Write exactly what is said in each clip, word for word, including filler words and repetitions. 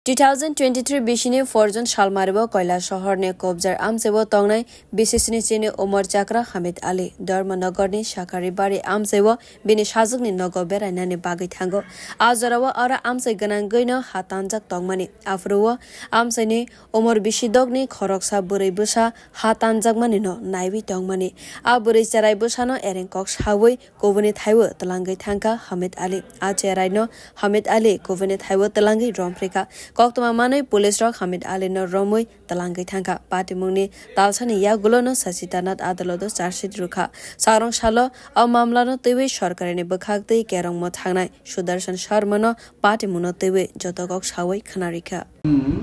Two thousand twenty-three bisini four June salmario Koilasohorni Kobjar amchaio tongnai bisisni chini Umar Chakra Hamid Ali, Dharmanagarni Sakari Bari amchaio bini sajwkni nogo berainani bagwi thango. A jorao aro amchai gwnangwino ha tanjak tongmani. Aphuruo amchaini Umar bisidokni khoroksa bwrwi bwsa ha tanjakmanino naiwi tongmani. A bwrwi cherai bwsano ereng kok saui kubuni thaio twlangwi thangkha Hamid Ali. A cheraino Hamid Ali kubuni thaio twlangwi romphrekha. Koktwma manwi police rok Hamid Ali no romwi twlangwi thangkha. Patimungni talsani yagulono Sachitanath adaloto charge sheet rwkha. Sarong salo o mamlano twiwi sorkarini bwkhak twi kerongmo thangnai Sudarshan Sharmano patimungno twiwi joto kok saui khwnarikha. হুম,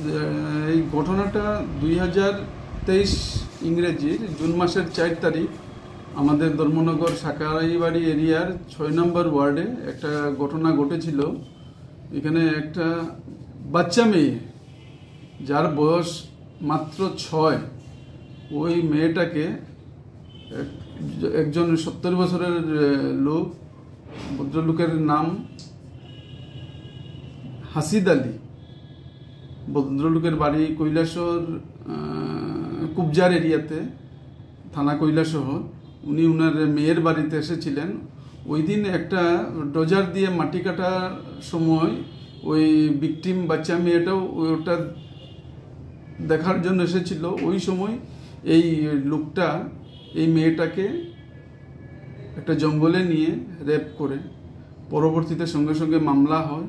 এ, এই ঘটনাটা দুই হাজার তেইশ ইংরেজির জুন মাসের চার তারিখ আমাদের ধর্মনগর সাকারাইবাড়ি এরিয়ার ছয় নম্বর ওয়ার্ডে একটা ঘটনা ঘটেছিল। এখানে একটা বাচ্চা মেয়ে, যার বয়স মাত্র ছয়, ওই মেয়েটাকে এক-, একজন সত্তর বছরের, এ, লোক, ভদ্রলোকের নাম হাসিদ আলী। ভদ্রলোকের বাড়ি কৈলাসহর, আহ, কুবজার এরিয়াতে, থানা কৈলাসহর। উনি উনার মেয়ের বাড়িতে এসেছিলেন। ওই দিন একটা ডোজার দিয়ে মাটি কাটার সময় ওই ভিকটিম বাচ্চা মেয়েটাও ওটা দেখার জন্য এসেছিল। ওই সময় এই লোকটা এই মেয়েটাকে একটা জঙ্গলে নিয়ে রেপ করে। পরবর্তীতে সঙ্গে সঙ্গে মামলা হয়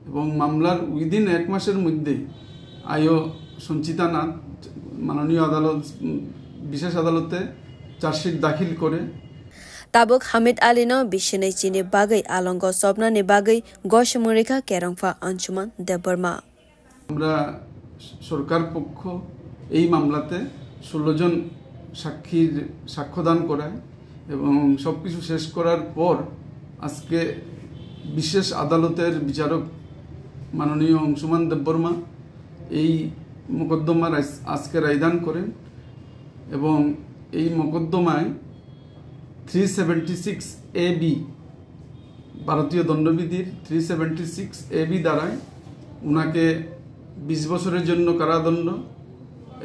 এবং মামলার উইদিন এক মাসের মধ্যেই আইও সঞ্চিতা নাথ মাননীয় আদালত, উম, বিশেষ আদালতে চার্জশিট দাখিল করে। Tabuk Hamid Ali no bisinai chini bagwi alongo chopnani bagwi gosimung rikha kerongpha Anshuman Debbarma. আমরা সরকার পক্ষ এই মামলাতে ষোলো জন সাক্ষীর সাক্ষ্যদান করায় এবং সব কিছু শেষ করার পর আজকে বিশেষ আদালতের বিচারক মাননীয় অংশুমান দেববর্মা এই মোকদ্দমার আজ-, আজকে রায়দান করেন এবং এই মোকদ্দমায় three seventy six A B, ভারতীয় দণ্ডবিধির three seventy six A B ধারায় ওনাকে বিশ বছরের জন্য কারাদণ্ড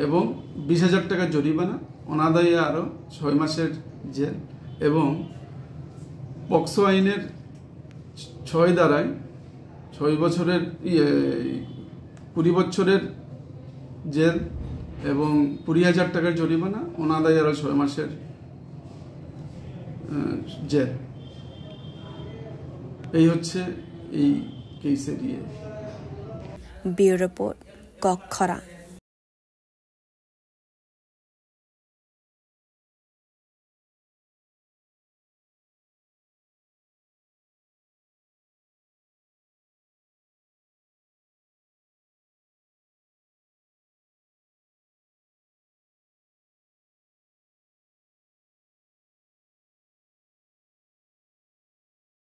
এবং বিশ হাজার টাকা জরিমানা, অনাদায়ে আরও ছয় মাসের জেল এবং পক্সো আইনের ছয় ধারায় ছয় বছরের, ইয়ে, কুড়ি বছরের জেল এবং কুড়ি হাজার টাকার জরিমানা, অনাদায়ে আরও ছয় মাসের, আহ, জেল। এই হচ্ছে এই কেসের ইয়ে। Bureau Report, Kokkhorang.